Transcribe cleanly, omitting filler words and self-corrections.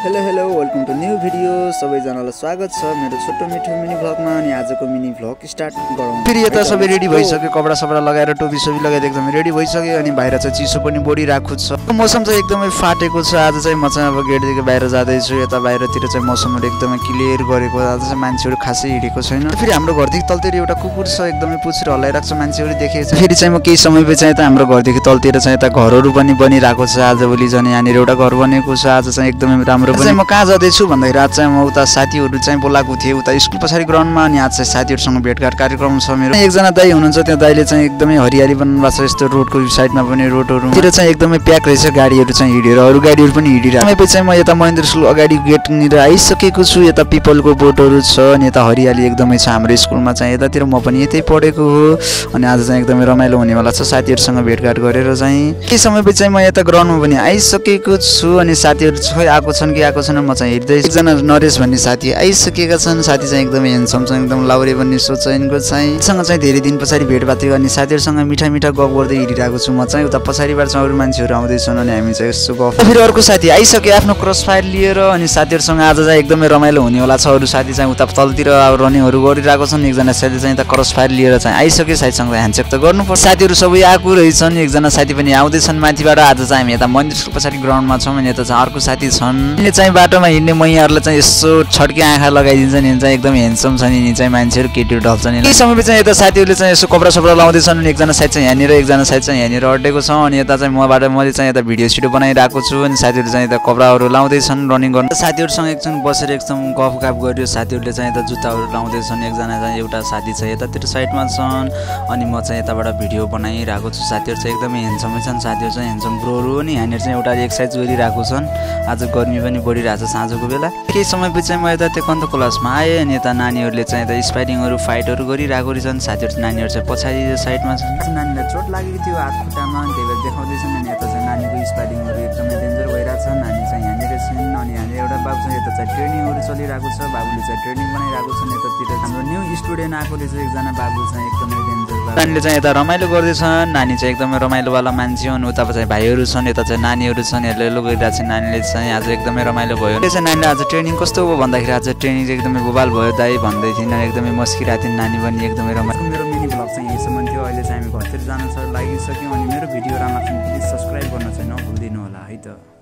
Hello welcome to new video. सबैजनालाई स्वागत छ मेरो छोटो मिठो मिनी भ्लगमा। अनि आजको मिनी भ्लग स्टार्ट गरौँ। फेरि यता सबै रेडी भइसक्यो, कपडा सपडा लगाएर टोपी सोपी लगाएर एकदमै रेडी भइसक्यो। अनि बाहिर चाहिँ चिसो पनि बढिरहेको छ, मौसम चाहिँ एकदमै फाटेको छ। आज चाहिँ म चाहिँ अब गेटदेखि बाहिर जाँदैछु, यता बाहिरतिर चाहिँ मौसमहरू एकदमै क्लियर गरेको। आज चाहिँ मान्छेहरू खासै हिँडेको छैन। फेरि हाम्रो घरदेखि तलतिर एउटा कुकुर छ, एकदमै पुछेर हल्लाइरहेको छ, मान्छेहरू देखेको छ। फेरि चाहिँ म केही समयपछि चाहिँ यता हाम्रो घरदेखि तलतिर चाहिँ यता घरहरू पनि बनिरहेको छ। आजभोलि चाहिँ यहाँनिर एउटा घर बनेको छ। आज चाहिँ एकदमै राम्रो। म कहाँ जाँदैछु भन्दाखेरि आज चाहिँ म उता साथीहरू चाहिँ बोलाएको थिएँ उता स्कुल पछाडि ग्राउन्डमा। अनि आज चाहिँ साथीहरूसँग भेटघाट कार्यक्रम छ मेरो। एकजना दाइ हुनुहुन्छ, त्यो दाइले चाहिँ एकदमै हरियाली बनाउनु भएको छ। यस्तो रोडको साइडमा पनि रोडहरूतिर चाहिँ एकदमै प्याक रहेछ, गाडीहरू चाहिँ हिँडेर, अरू गाडीहरू पनि हिँडिरहेको। समयपछि चाहिँ म यता महेन्द्र स्कुल अगाडि गेटनिर आइसकेको छु। यता पिपलको बोटहरू छ अनि यता हरियाली एकदमै छ हाम्रो स्कुलमा चाहिँ। यतातिर म पनि यतै पढेको हो। अनि आज चाहिँ एकदमै रमाइलो हुनेवाला छ साथीहरूसँग भेटघाट गरेर चाहिँ। केही समयपछि चाहिँ म यता ग्राउन्डमा पनि आइसकेको छु। अनि साथीहरू चाहिँ आएको छन् कि आएको छैन म चाहिँ हेर्दै। एकजना नरेश भन्ने साथी आइसकेका छन्। साथी चाहिँ एकदमै ह्यान्डसम छ, एकदम लाउरे भन्ने सोच यिनको चाहिँ। सँग चाहिँ धेरै दिन पछाडि भेट भएको थियो। अनि साथीहरूसँग मिठा मिठा गफ गर्दै हिँडिरहेको छु म चाहिँ। उता पछाडिबाट चाहिँ अरू मान्छेहरू आउँदैछन् अनि हामी चाहिँ यसो गफ। फेरि अर्को साथी आइसक्यो आफ्नो क्रस फायर लिएर। अनि साथीहरूसँग आज चाहिँ एकदमै रमाइलो हुनेवाला छ। अरू साथी चाहिँ उता तलतिर अब रनिङहरू गरिरहेको छन्। एकजना साथी चाहिँ यता क्रस फायर लिएर चाहिँ आइसक्यो। साथीसँग ह्यान्डसेक त गर्नुपर्छ। साथीहरू सबै आएको रहेछन्। एकजना साथी पनि आउँदैछन् माथिबाट। आज चाहिँ हामी यता मन्दिरको पछाडि ग्राउन्डमा छौँ। अनि यता चाहिँ अर्को साथी छन्। यिनले चाहिँ बाटोमा हिँड्ने मैयाहरूलाई चाहिँ यसो छड्के आँखा लगाइदिन्छन्। यिनी चाहिँ एकदम ह्यान्डसम छन्। यिनी चाहिँ मान्छेहरू केटीहरू ढल्छन्। केही समयपछि चाहिँ यता साथीहरूले चाहिँ यसो कपडा सपडा लाउँदैछन्। अनि एकजना साथी चाहिँ यहाँनिर, एकजना साथी चाहिँ यहाँनिर अड्डेको छ। अनि यता चाहिँ मैले चाहिँ यता भिडियो सिडियो बनाइरहेको छु। अनि साथीहरू चाहिँ यता कपडाहरू लाउँदैछन् रनिङ गर्नु। साथीहरूसँग एकछिन बसेर एकदम गफगाफ गर्यो। साथीहरूले चाहिँ यता जुत्ताहरू लाउँदैछन्। एकजना चाहिँ एउटा साथी चाहिँ यतातिर साइडमा छन्। अनि म चाहिँ यताबाट भिडियो बनाइरहेको छु। साथीहरू चाहिँ एकदमै ह्यान्डसमै छन्। साथीहरू चाहिँ ह्यान्डसम ब्रोहरू। अनि यहाँनिर चाहिँ एउटा एक्सर्साइज गरिरहेको छन्। आज गर्मी पनि बढिरहेको छ साँझको बेला। केही समयपछि चाहिँ म यता तेकन्द क्लासमा आएँ। अनि यता नानीहरूले चाहिँ यता स्पाइरिङहरू फाइटहरू गरिरहेको रहेछन्। साथीहरू नानीहरू चाहिँ पछाडि साइडमा छन्। नानीलाई चोट लागेको थियो हात खुट्टामा, त्यही भएर देखाउँदैछन्। अनि यता चाहिँ नानीको स्पाइरिङहरू एकदमै डेन्जर भइरहेको छ। नानी चाहिँ यहाँनिर छिन्। अनि यहाँनिर एउटा बाबु छ, यता चाहिँ ट्रेनिङहरू चलिरहेको छ। बाबुले चाहिँ ट्रेनिङ बनाइरहेको छन्। यतातिर हाम्रो न्यू स्टुडेन्ट आएको रहेछ एकजना बाबु चाहिँ एकदमै डेन्जर। नानीले चाहिँ यता रमाइलो गर्दैछन्। नानी चाहिँ एकदमै रमाइलोवाला मान्छे हो। अनि उता चाहिँ भाइहरू छन्, यता चाहिँ नानीहरू छन्। हेलो हेलो गरिरहेको छ। नानीले चाहिँ आज एकदमै रमाइलो भयो। त्यो चाहिँ नानीले आज ट्रेनिङ कस्तो हो भन्दाखेरि आज ट्रेनिङ चाहिँ एकदमै बोबाल भयो दाइ भन्दै थिइन्। एकदमै मस्किरहेको थिइन् नानी पनि एकदमै रमाइलो। मेरो मिनी भ्लग चाहिँ यहीसम्म थियो। अहिले चाहिँ हामी घरतिर जानु छ लागिसक्यौँ। अनि मेरो भिडियो राम्रो लाग्छ भने प्लिज सब्सक्राइब गर्न चाहिँ नभुलिदिनु होला है त।